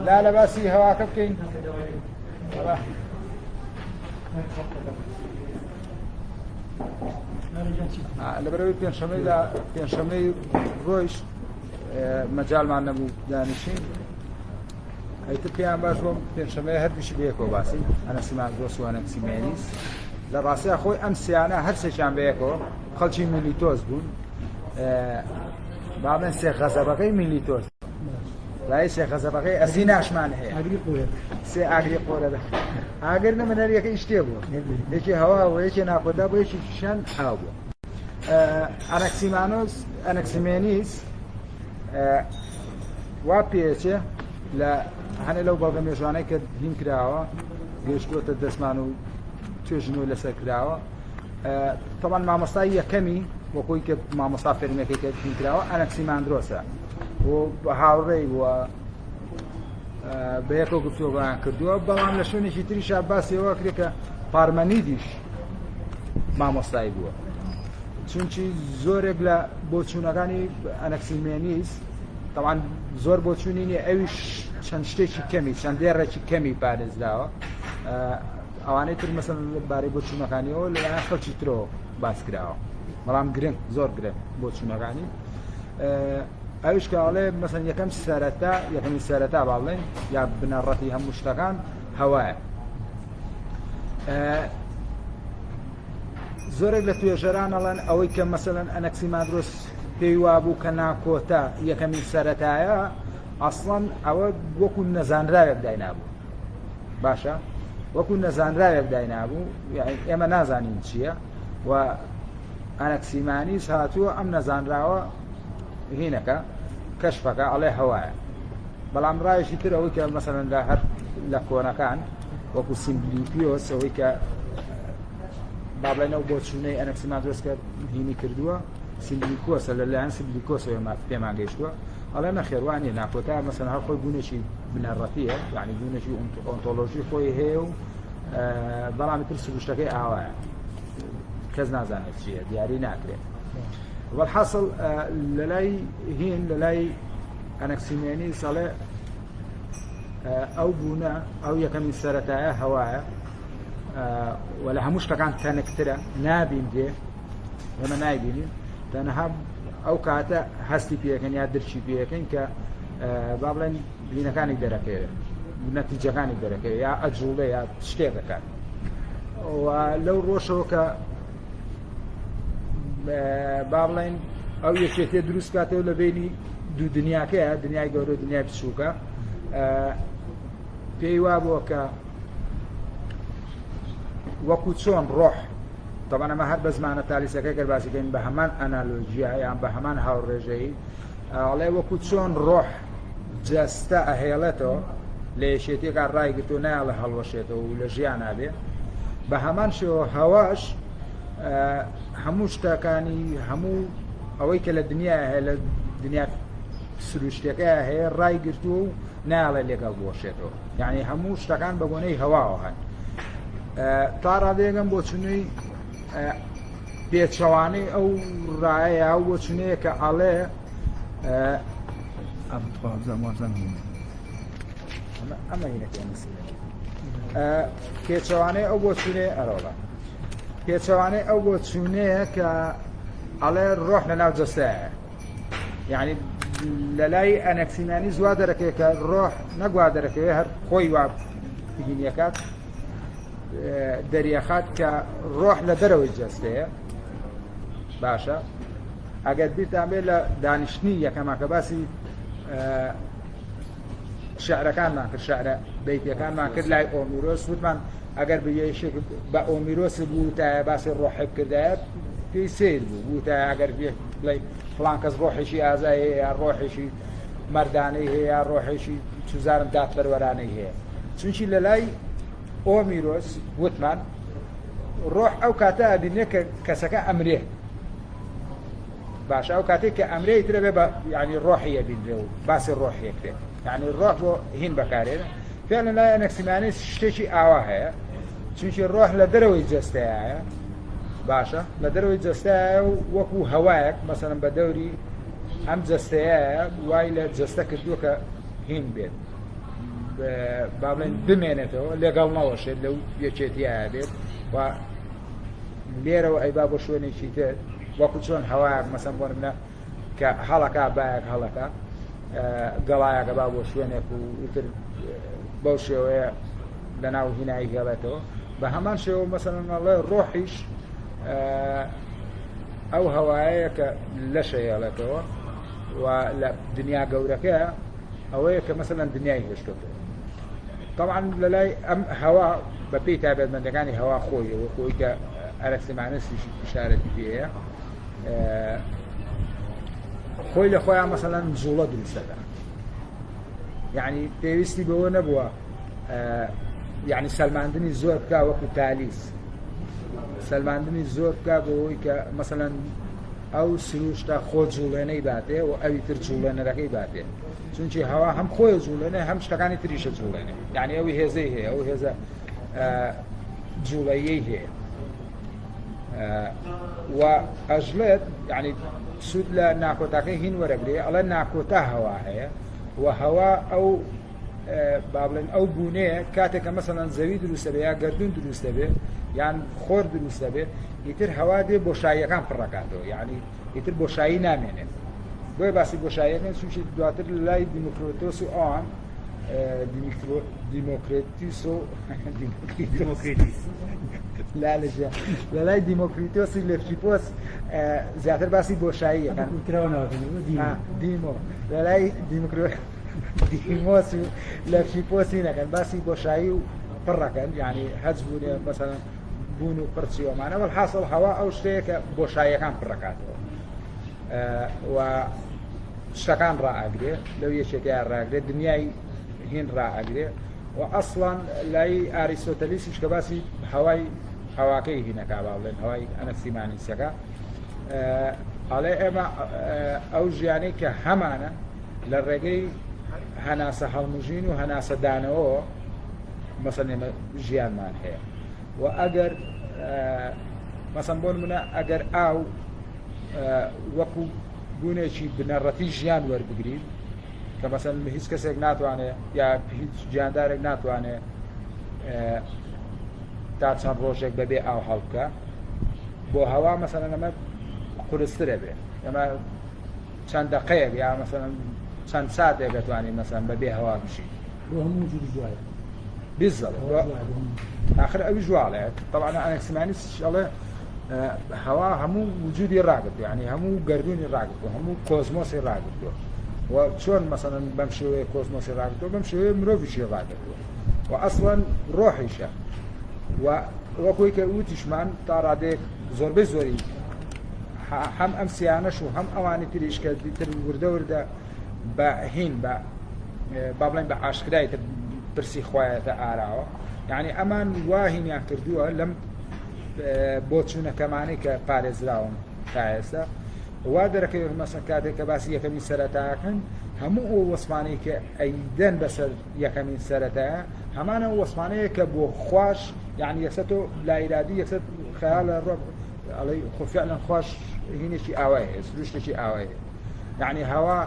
لا لە باسی هەواکە بکەین. لەبەرەوەی پێنجشەمەیدا پێنجشەمەی ڕۆیشت مەجالمان نەبوو دانیشین ئەیتر پێیان باش بۆم پێنجشەمەیە هەردووشی بەیەکەوە باسی ئەنەسیماندرۆس و ئەنەکسیمێنیس لە ڕاستیا خۆی ئەم سیانە هەر سێکیان بەیەکەوە خەڵکی میلیتۆس بوون با بڵێن سێ غەزەبەکەی میلیتۆس لای سێ غەزەبەکەی ئەسیناشمان هەیە ئاگری قۆرە سێ ئاگری قۆرە ئاگر نە من هەریەکەی شتێ بوو یەکی هەوا و یەکی ناکۆتا بۆ یەکیشیان ئاو بوو ئەنەکسیمانۆس ئەنەکسیمێنیس وا پێچێ لە هەنێ لەو بەڵگە مێژوانەی کە هین کراوە گەشتووەتە دەستمان و توێژینەوە لەسەر کراوە تەوان مامۆستای یەکەمی وەکۆی کە مامۆستا فەرمیەکەی کە هین کراوە ئەنەکسیماندرۆسە و هاوڕێی وە بەیەکەوە گفتوگۆیان کردووە بەڵام لە شوێنێکی تریشا باسی ئەوە کرێ کە پارمەنیدیش مامۆستای بووە چونکی زۆرێک لە بۆچوونەکانی ئەنەکسیمێنیس تەوان زۆر بۆچوونی نیە ئەویش چەند شتێکی کەمی چەند دێڕێکی کەمی پارێزراوە ئەوانەی تر مەسەن بارەی بۆچوونەکانیەوە لەلایەن خەڵکی ترەوە باس کراوە بەڵام گرنگ زۆر گرنگ بۆچوونەکانی ئەویش کە ئەڵێ مەسەن یەکەم سەرەتا یەکەمین سەرەتا با بڵێن یا بنەڕەتی هەموو شتەکان هەوایە زۆرێک لە توێژەران ئەڵێن ئەوەی کە مەسەلەن ئەنەکسیمادرۆس پێی وابوو کە ناکۆتا یەکەمین سەرەتایە ئەسڵەن ئەوە وەکو نەزانراوێک داینابوو باشە وەکو نەزانراوێک داینابوو ئێمە نازانین چییە و ئەنەکسیمانیس هاتووە ئەم نەزانراوە هینەکە کەشفەکە ئەڵێ هەوایە بەڵام ڕایشی تر ئەوەی کە مەسەلەن لە هەر لە کۆنەکان وەکو سیمبلیپیۆس ئەوەی کە با بڵێن ئەو بۆچوونەی ئەنەکسیماندرۆس کە هینی کردووە سیمبلیکۆسە لەلایەن سیمبلیکۆسەوە پێمان گەیشتووە ئەڵێ نەخێر وا نییە ناکۆتا مەسەلەن هەر خۆی بوونێکی بنەڕەتیە یعنی بوونێکی ئۆنتۆلۆژی خۆی هەیە و بەڵام تر سروشتەکەی ئاوایە کەس نازانێت چییە دیاری ناکرێت وەلحاسڵ لەلای هین لەلای ئەنەکسیمێنی ساڵێ ئەو بوونە ئەو یەکەمین سەتایە هەوایە و لە هەموو شتەکان تەنکترە نابینرێ ئێمە نایبینین تەنها ئەو کاتە هەستی پێەکەن یا درکی پێەکەین کە با بڵێن بینەکانی دەرەکەوێت نەتیجەکانی دەرەکەوێت یا ئەجوڵێ یا شتێک دەکات و لەو ڕۆژەوە کە با بڵێن ئەو یەکێتیە دروست کاتەوە لە بینی دوو دنیاکەیە دنیای گەورە دنیای بچووکە پێی وا بووە کە وەکو چۆن ڕۆح طبعا ئەمە هەر بە زمانە تالیسەکە گەر باسیکەین بە هەمان ئەنالۆژیا یان بە هەمان هاوڕێژەیی ئەڵێ وەکو چۆن ڕۆح جەستە ئەهێڵێتەوە لە یەکێتیەکە ڕایگرتو نایڵە هەڵوەشێتەوە و لە ژیان نابێ بە هەمان شێوە هەواش هەموو شتەکانی هەموو ئەوەی کە لە دنیا هەیە لە دنیا سروشتەکە هەیە ڕایگرتووە و نایڵێ لەگەڵ بۆشێتەوە یعنی هەموو شتەکان بە بۆنەی هەواوە هەن تا ڕادەیەگەم بۆ چونەی پێچەوانەی ئەو ڕایە ئەو بۆچونەیە کە ئەڵێ ئەم ئەمە پێچەوانەی ئەو بۆچونەیە ئەرۆڵە پێچەوانەی ئەو بۆچونەیە کە ئەڵێ ڕۆح لە ناو جەستەیە یعنی لە لای ئەنەکسیمانی زوا دەرەکەوێت کە ڕۆح نەگوا دەرەکەوێت هەر خۆی وا بینیەکات دەریەخات کە ڕۆح لە دەرەوەی جەستەیە باشە ئەگەر بیرتان بێت لە دانیشتنی یەکەما کە باسی شعرەکانمان کرد شعرە بیتەکانمان کرد لای ئۆمیرۆس وتمان ئەگەر بەیشێک بە ئۆمیرۆس بووتایە باسی ڕۆحێک کردایە پێی سیر بوو بووتایە ئەگەر بڵێ فڵان کەس ڕۆحێکی ئازای هەیە یا ڕۆحێکی مەردانەی هەیە یا ڕۆحێکی چوزارم دادپەروەرانەی هەیە چونکی لە لای ئۆمیرۆس وتمان ڕۆح ئەو کاتە ئەبینێ کە کەسەکە ئەمرێ باشە ئەو کاتێک کە ئەمرێ ترە بێ بە ینی ڕۆحی ئەبینرێ و باسی ڕۆحیەکرێ یعنی ڕۆح بۆ هین بەکارێنە فعلا لای ئەنەکسیمانیس شتێکی ئاوا هەیە چونکی ڕۆح لە دەرەوەی جەستەیە باشە لە دەرەوەی جەستەیە و وەکو هەوایەک مەسەلەن بە دەوری ئەم جەستەیە وای لە جەستە کردووە کە هین بێت با بڵێن بمێنێتەوە لەگەڵ نەوەشێت لەو یەکێتیایە بێت و لێرەوە ئەیبا بۆ شوێنێکی تر وەکو چۆن هەوایەک مەسەن بۆ منە کە هەڵەکە باەک هەڵەکە گەڵایەکە با بۆ شوێنێک و ئیتر بەو شێوەیە لە ناو هینایی هێڵێتەوە بە هەمان شێوە مەسەلەن ئەڵێ ڕۆحیش ئەو هەوایەیە کە لەشە هێڵێتەوە و لە دنیا گەورەکە ئەوەیە کە مەسەلەن دنیای هێشتۆتەوە طبعا لە لای ئەم هەوا بە پێی تایبەتمەندەکانی هەوا خۆی وەکۆی کە ئەرەکسیمانسیش ئشارەتی پێەیە خۆی لە خۆیان مەسەلەن جوڵە دروست دەکات یعنی پێویستی بەوە نەبووە یعنی سەلماندنی زۆر بکە وەکو تالیس سەلماندنی زۆر بکە بۆ ئەوەی کە مەسەلەن ئەو سروشتە خۆ جوڵێنەی باتێ و ئەوی تر جوڵێنەرەکەی باتێ چونکی هەوا هەم خۆی جوڵێنێ هەم شتەکانی تریشە جوڵێنێ یعنی ئەوی هێزەی هەیە ئەو هێزە جوڵەیەی هەیە و ئەژڵێت یعنی سوود لە ناکۆتاکەی هین وەرەگرێ ئەڵێ ناکۆتا هەوا هەیە و هەوا ئەو با بڵێن ئەو بوونەیە کاتێک کە مەسەلەن زەوی دروستە بێ یا گردون دروستە بێ یان خۆر دروستە بێ ئیتر هەوا دێ بۆشاییەکان پڕەکاتەوە یعنی ئیتر بۆشایی نامێنێت بۆیە باسی بۆشاییەکەن چونکی دواتر لای دیموکرۆتۆس و ئەوان دیمۆکرێتیس و دیمۆکریتیس لە لای دیمۆکریتۆسی لێفچیپۆس زیاتر باسی بۆشاییەکان دیمۆ لە لای دیموکرۆ دیمۆس و لەفچیپۆسی نەکەن باسی بۆشایی و پڕەکەن یعنی هەج بوونێ مەسەلەن بوون و پڕچی ئەمانە وەلحاسڵ هەوا ئەو شتەیە کە بۆشاییەکان پڕەکاتەوە و شتەکان ڕائەگرێ لەو یەکێتیان ڕاگرێت دنیای هین ڕائەگرێ و ئەسڵان لای ئاریسۆتەلیسیش کە باسی هەوای هەواکەی هینەکە با بڵێن هەوای ئەنەکسیمانیسەکە ئەڵێ ئێمە ئەو ژیانەی کە هەمانە لە ڕێگەی هەناسە هەڵمژین و هەناسە دانەوە مەسەن ئێمە ژیانمان هەیە و ئەگەر مەسەن بۆ نمونە ئەگەر ئاو وەکو بوونێکی بنەڕەتی ژیان وەربگرین کە مەسەن هیچ کەسێک ناتوانێت یا هیچ گیاندارێک ناتوانێت تا چەند ڕۆژێک بەبێ ئاو هەڵبکە بۆ هەوا مەسەلەن ئەمە قورسترە بێ ئەمە چەند دقەیەک یا مەسەلەن چەند ساتێک دەتوانین مەسەن بەبێ هەوا بژین بۆ هەموو جوری دوایە بالضبط آخر ئەوی جواڵێ طبعا ئەنەکسیمانیس ئەڵێ هەوا هەموو وجودی ڕاگرتو یعنی هەموو گردونی ڕاگرتو هەموو کۆزمۆسی ڕاگرتووە و چۆن مەسەلەن بەم شێوەیە کۆزمۆسی ڕاگرتووە بەم شێوەیە مرۆڤیشی ڕاگرتووە و ئەسڵەن ڕۆحیشە و وەکۆی کە وتیشمان تا ڕادەیەک زۆربەی زۆری هەم ئەم سیانەش و هەم ئەوانی تریش کە تر وردە وردە بە هین بە با بڵێن بە ئاشکرای تر پرسی خوایەتە ئاراوە یعنی ئەمان وا هینیان کردووە لەم بۆچوونەکەمانەی کە پارێزراون تا ئێستا وا دەرەکەوێت مەسەن کاتێک کە باسی یەکەمین سەرەتاکەن هەموو ئەو وەسفانەی کە ئەیدەن بەسەر یەکەمین سەرەتایە هەمان ئەو وەسفانەیە کە بۆ خواش یعنی یەکسەر تۆ لایرادی یەکسەر خەیاڵە ڕۆ ئەڵێ خۆ فعلا خواش هینێکی ئاوای هەیە سروشتێکی ئاوای هەیە یعنی هەوا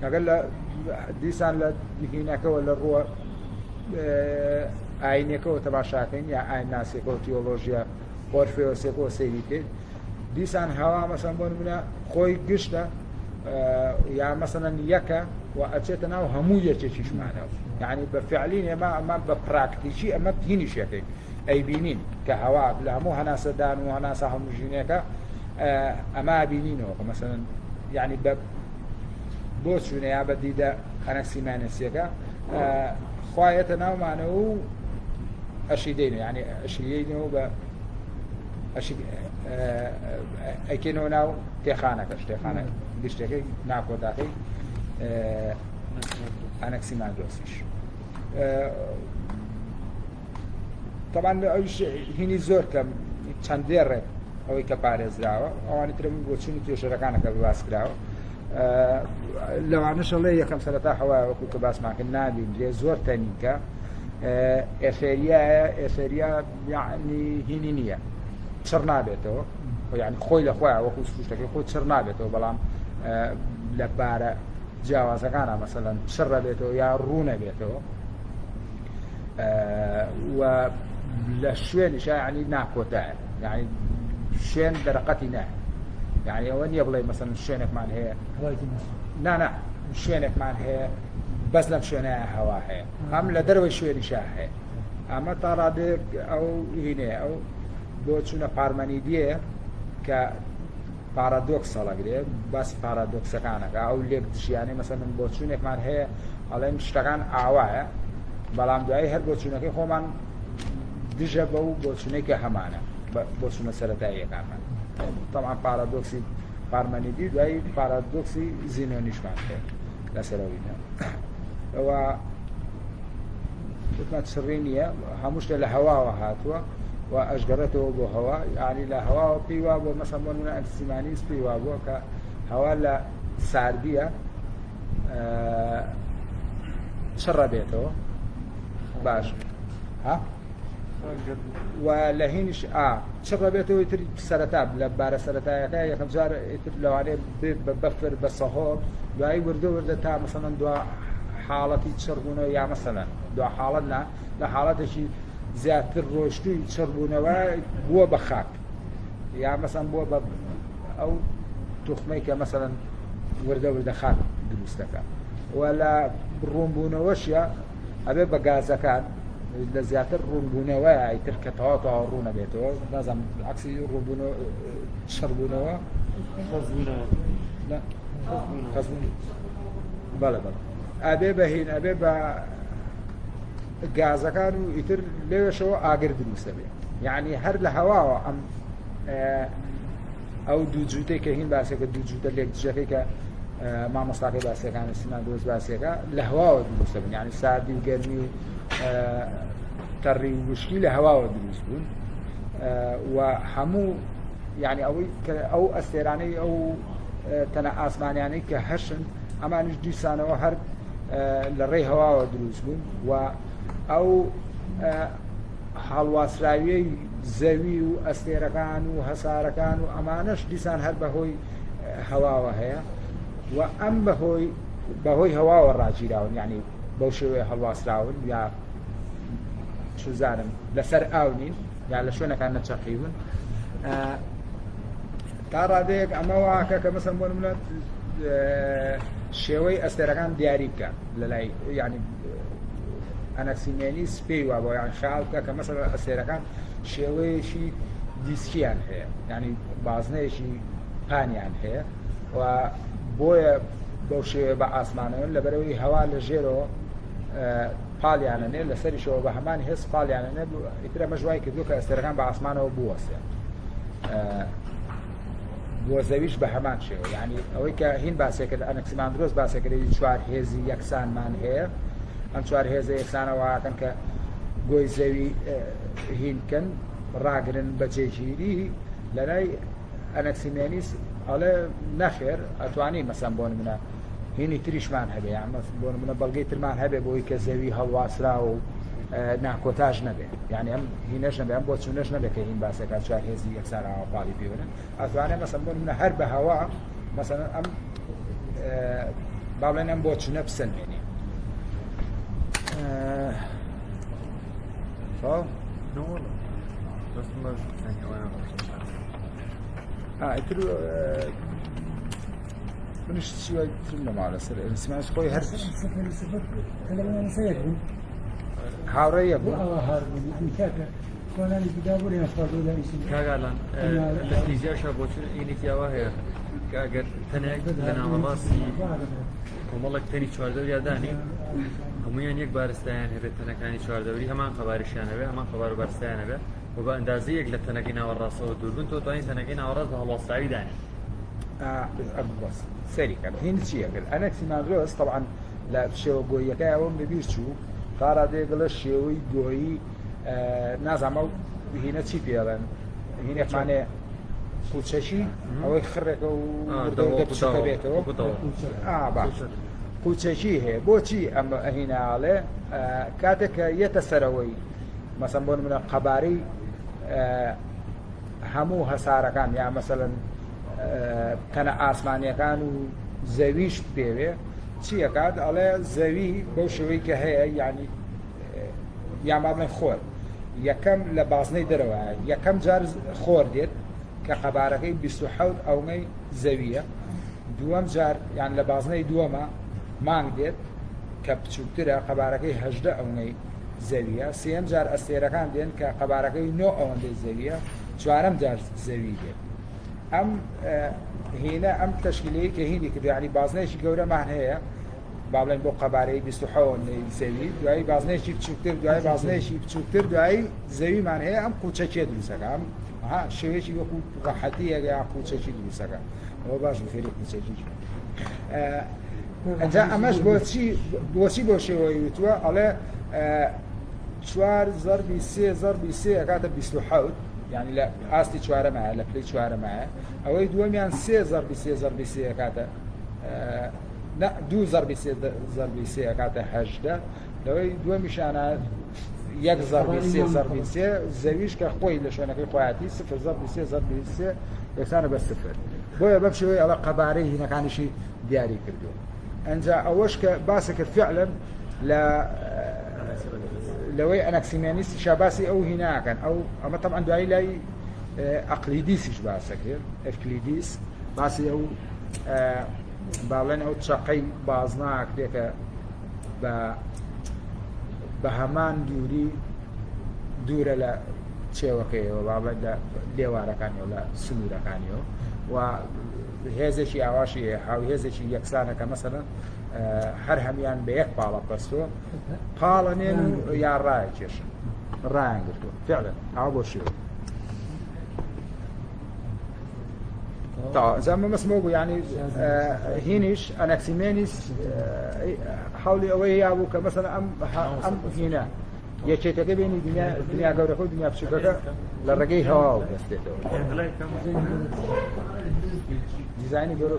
ئەگەر لە دیسان لە هینەکەەوە لە ڕووە ئاینەکەەوە تەماشاکەین یا ئاین ناسێکەوە تیۆلۆژیە ئۆرفێۆسێکەوە سەیری کرد دیسان هەوا مەسەن بۆ نمونە خۆی گشتە یا مەسەلەن یەکە و ئەچێتە ناو هەموو یەکێکیشمانەوە یعنی بە فعلین ئێمە ئەمە بە پراکتیکی ئەمە هینیشەکەین ئەیبینین کە هەوا لە هەموو هەناسەدان و هەناسە هەڵمژینێکە ئەمە بینینەوە کە مەسەلەن یعنی بە بۆ چوونە یا بە دیدە ئەنەکسیمانەسیەکە خوایەتە ناومانەوە و ئەشی دەین یعنی ئەشیەینەوە بە ئەیکەینەوە ناو تێخانەکەش تێخانە گشتەکەی ناکۆتاکەی ئەنەکسیماندۆسیش تەبان ئەویش هینی زۆر کەم چەند دێڕێک ئەوەی کە پارێزراوە ئەوانی ترم بۆچوونی توێژەرەکانە کە باس کراوە لەوانەش ئەڵێ یەکەم سەرەتا هەوایە وەکو کە باسمان کرد نابینرێ زۆر تەنیکە ئێفێریایە ئێفێریا یعنی هینی نییە چڕ نابێتەوە یعنی خۆی لە خۆیان وەکو سروشتەکەی خۆی چڕ نابێتەوە بەڵام لە بارە جیاوازەکانە مەسەلەن چڕە بێتەوە یا ڕوونە بێتەوە و لە شوێنیشا یعنی ناکۆتایە یعنی شوێن دەرەقەتی نایە یعنی ئەوە نییە بڵێ مەسەلەن شوێنێکمان هەیە نا نا شوێنێکمان هەیە بەس لەم شوێنە هەوا هەیە ئەم لە دەرەوەی شوێنیشا هەیە ئەمە تا ڕادەیەک ئەو هینەیە ئەو بۆ چوونە پارمەنیدیە کە پارادۆکس هەڵەگرێ باسی پارادۆکسەکانەکە ئەو لێک دژیانەی مەسەلەن بۆچوونێکمان هەیە ئەڵێن شتەکان ئاوایە بەڵام دوایی هەر بۆچوونەکەی خۆمان دژە بەو بۆچوونەی کە هەمانە بۆچوونە سەرەتاییەکانمان طبعا پارادۆکسی پارمەنیدی دوایی پارادۆکسی زینۆنیشمان هەیە لەسەرەوەینە ئەوە وتمان چڕی نییە هەموو شتێ لە هەواوە هاتووە و ئەشگەڕێتەوە بۆ هەوا یعنی لە هەواوە پێی وا بووە مەسەن بۆ نمونە ئەنتسیمانیس پێی وا بووە کە هەوا لە ساردیە چڕە بێتەوە باش ها و لە هینیش ئا چڕە بێتەوە تر سەرەتا لە بارە سەرەتایەکە یەکەم جار تر لەوانەیە بە بەفر بە سەهۆڵ دوایی وردە وردە تا مەسەلەن دوا حاڵەتی چڕبوونەوە یا مەسەلەن دوا حاڵەت نا لە حاڵەتێکی زیاتر ڕۆشتووی چڕبوونەوە بووە بە خاک یا مەسەن بووە بە ئەو توخمەی کە مەسەلەن وردە وردە خاک دروست دەکات و لە ڕوونبوونەوەشە ئەبێ بە گازەکان لە زیاتر ڕوونبوونەوە ئیتر کە تەواو تەواو ڕوون نەبێتەوە نازانم عکسی ڕوونبوونەوە چڕبوونەوە خەزبوونەوە خەزبوون بەڵێ بەڵێ ئەبێ بە هین ئەبێ بە گازەکان و ئیتر لەوێشەوە ئاگر دروستە بێ یعنی هەر لە هەواوە ئەم ئەو دوو جووتەی کە هین باسێکە دوو جووتە لێک دژەکەی کە مامۆستاکەی باسەکان سیمان دۆست باسێکە لە هەواوە دروستە بن یعنی ساردی و گەرمی و تەڕی و وشکی لە هەواوە دروست بوون و هەموو یعنی ئەوەی کە ئەو ئەستێرانەی ئەو تەنە ئاسمانیانەی کە هەشن ئەمانیش دیسانەوە هەر لە ڕێی هەواوە دروست بوون و ئەو هەڵواسراویەی زەوی و ئەستێرەکان و هەسارەکان و ئەمانەش دیسان هەر بەهۆی هەواوە هەیە و ئەم بەهۆی بەهۆی هەواوە ڕاگیراون یعنی بەو شێوەیە هەڵواسراون یا چزانم لەسەر ئاو نین یا لە شوێنەکان نەچەقیون تا ڕادەیەک ئەمە واکە کە مەسەن بۆ نمونە شێوەی ئەستێرەکان دیاری بکە لە لای یعنی ئەنەکسیمێنیس پێی وا بۆ یان خیاڵ بکە کە مەسەلەن ئەستێرەکان شێوەیەکی دیسکیان هەیە یعنی بازنەیەکی پانیان هەیە و بۆیە بەو شێوەیە بە ئاسمانەوە لەبەرەوەی هەوا لە ژێرەوە پاڵیانەنێ لەسەریشەوە بە هەمان هێز پاڵیانەنێ ئیتر ئەمەش وای کردو کە ئەستێرەکان بە ئاسمانەوە بوەستێن بۆ زەویش بە هەمان شێوە یعنی ئەوەی کە هین باسێ کرد ئەنەکسیماندرۆس باسێ کرد چوار هێزی یەکسانمان هەیە ئەم چوار هێزە یەکسانە واکەن کە گۆی زەوی هین بکەن ڕاگرن بە جێگیری لەلای ئەنەکسیمێنیس ئەڵێ نەخێر ئەتوانی مەسەن بۆ نمونە هینی تریشمان هەبێ یان بۆ نمونە بەڵگەی ترمان هەبێ بۆی کە زەوی هەڵواسرا و ناکۆتاش نەبێ یعنی ئەم هینەش نەبێ ئەم بۆ چونەش نەبێ کە هین باسەکە چوار هێزی یەکسان ئاوا پاڵی پێوەنن ئەتوانێ مەسەن بۆ نمونە هەر بە هەوا مەسەن ئەم با بڵێن ئەم بۆ چونە بسەلمێنێ ئیتر منیش چی وای ترم نەما لەسەر ئەنسیمانس خۆی هەر هاوڕێ یەک بوو کاگالان لە فیزیاشا بۆچون ئینێکی ئەوە هەیە کە ئەگەر تەنێک لە ناوەڕاستی کۆمەڵێک تەنی چواردەوریا دانی هەمویان یەک بارستایان هەبێت تەنەکانی چواردەوری هەمان قەبارشیان هەبێ هەمان قەبار و بارستایان هەبێ و بە ئەندازەی یەک لە تەنەکەی ناوەڕاستەوە دووربن تۆ توانی تەنەکەی ناوەڕاست بە هەڵواسراوی دانی سەری کەم هین چییە کرد ئەنەکسیماندرۆس طبعا لە شێوە گۆییەکە ئەوم لەبیر چوو تا ڕادەیەک دەڵێ شێوەی گۆیی نازانم ئەو هینە چی پێڵێن هینێکمانێ قوچەکی ئەوەی خڕێکە و بچووکە بێتەوە باش قوچەکی هەیە بۆچی ئەم هیناڵێ کاتێک کە یەتە سەرەوەی مەسەن بۆ نمونە قەبارەی هەموو هەسارەکان یا مەسەلەن تەنە ئاسمانیەکان و زەویش پێوێ. چی ئەکات؟ ئەڵێ زەوی بەو شێوەی کە هەیە یعنی یان با بڵێن خۆر یەکەم لە بازنەی دەرەوە یەکەم جار خۆر دێت کە قەبارەکەی 27 ئەونەی زەویە دووەم جار یان لە بازنەی دووەمە مانگ دێت کە بچووکترە قەبارەکەی هەژدە ئەونەی زەویە سێم جار ئەستێرەکان دێن کە قەبارەکەی نۆ ئەوەندەی زەویە چوارەم جار زەوی دێت ئەم هینە ئەم تەشکیلەی کە هینی کرد یعنی بازنەیەکی گەورەمان هەیە با بڵێن بۆ قەبارەی 27 زەوی دوایی بازنەیەکی بچووکتر دوای بازنەیەکی بچووکتر دوایی زەویمان هەیە ئەم قوچەکێ دروستەکە ئەم ها شێوەیەکی وەکو ڕەحەتیەک یا قوچەکی دروستەکە ئەوە باش فێری قوچەکی ئەجا ئەمەش بۆچی بۆچی بۆ شێوەی وتووە ئەڵێ چوار زەربی سێ زەربی سێ ئەکاتە 27 یعنی لە ئاستی چوارەمایە لە پلەی چوارەمایە ئەوەی دووەمیان سێ زەربی سێ زەربی سێ ئەکاتە دوو زەربی سێ زەربی سێ ئەکاتە هەژدە لەوەی دووەمیشانە یەک زەربی سێ زەربی سێ زەویش کە خۆی لە شوێنەکەی خۆیاتی سفر زەربی سێ زەربی سێ یەکسانە بە سفر بۆیە بەم شێوەیە ئەڵە قەبارەی هینەکانیشی دیاری کردو ئەنجا ئەوەش کە باسە کرد فعلا لە لەوەی ئەنەکسیمێنیسیشا باسی ئەو هیناکەن ئەو ئەمە تەبعەن دوایی لای ئەقلیدیسیش باسەکرێت ئەفکلیدیس باسی ئەو باڵێن ئەو چەقەی بازناکرێکە بە بە هەمان دووری دوورە لە چێوەکەیەوە باڵێن لە لێوارەکانیەوە لە سنوورەکانیەوە و هێزێکی ئاواشی هەیە هاو هێزێکی یەکسانە کە مەسەلەن هەر هەمیان بە یەک پاڵە پەستۆ پاڵەنێن و یا ڕایە کێشن ڕایان گرتووە فعلا ئاوا بۆ شێوە تا زەمە مەسمەوە بوو ینی هینیش ئەنەکسیمێنیس حولی ئەوەی یابوو کە مەسەن ئەم ئەم هینە یەکێتەکە بێنی دنیا دنیا گەورەکە و دنیا بچووکەکە لە ڕێگەی هەواوە دەستێتەوە دیزانی گەورە.